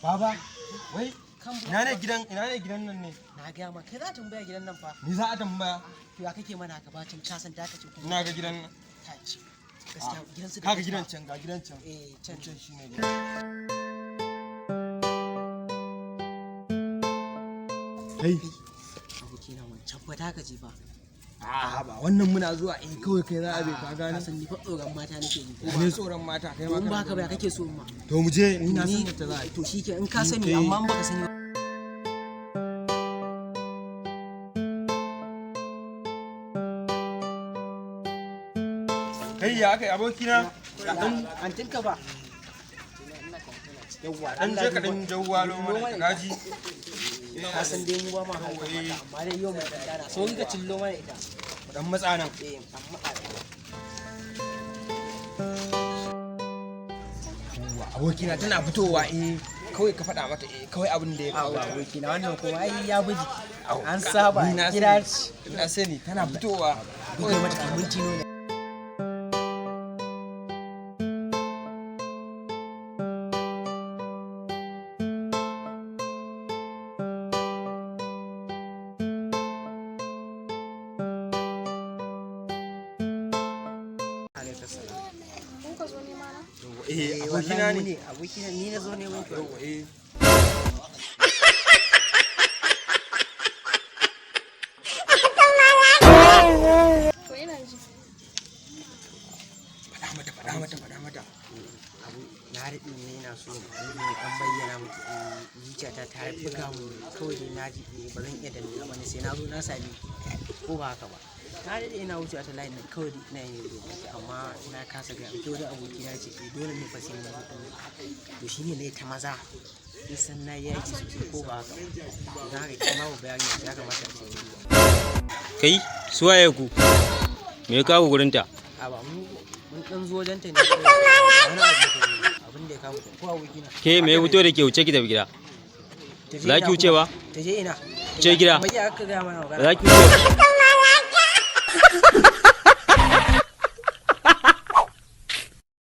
Baba, wai Kan ina ne gidan, ina ne gidan nan ne? Na gaya ma, kai za a tambaya gidan nan fa. Ni za a tambaya? To ya kake mana haka bacin ka san da ka ce kuma Ina ga gidan nan. Ta ce. Gaskiya gidan su da Kaga gaskiya. gidan can, ga gidan can. Eh, can. Can shine gidan. Kai. Abokina, wancan fa ta ka ce fa. A ba wannan muna zuwa, eh, kawai kai za a bai, ka gane. Ka san ni fa tsoron mata nake ji, ko Ne ba? Tsoron mata kai ma. In Kana baka ba kake so ma. To mu je, ni na san yadda za a yi. To shike, in ka sani, Eh. amma in baka sani ba. Kai, ya aka yi, abokina? Antinka ba. Yawwa. Dan je ka dan jawwalo mana kaji. Ka san dai mu ba ma harkar mata, amma dai yau mai dan dana. So ka cillo mana ita. Mu dan matsa nan. Eh, amma a Yawwa, abokina, tana fitowa, eh, kawai ka faɗa mata, eh, kawai abin da ya kawo. Awa, abokina, wannan kuma ai ya buji. Au, An saba ni na gida. sani, na sani tana fitowa. Buge mata kai minti nuna. Kun ka zo nema na? Eh, abokina ne. Abokina, ni na zo neman ku. Yawwa, eh. To ina ji. Faɗa mata, faɗa mata, faɗa mata. Abu na daɗe ne ina so in ɗan bayyana miki, zuciyata ta buga mu, kawai dai na ji ba zan iya danna ba ne, sai na zo na sami ki, ko ba haka ba? Na daɗe ina wucewa ta layin nan, kawai dai ina yin domin ki, amma na kasa gaya miki. Wani aboki na ce eh, dole ne fa sai mun zo ɗin. To shine ne ta maza in san na yi yaki sosai, ko ba haka ba? Don haka ki ma bayani, ya kamata a ce ki duba. Kai, suwaye ku? Me ya kawo gurinta? A ba mu mun ɗan zo wajen ta ne kawai, wani abu muka zo, abin da ya kawo ko, abokina. Ke, me ya fito da ke? Wuce ki tafi gida. Ta je Za ina ki wuce kuma? ba? Ta je ina? Ce gida. Kamar ya aka gaya mana magana. Za ki wuce ba?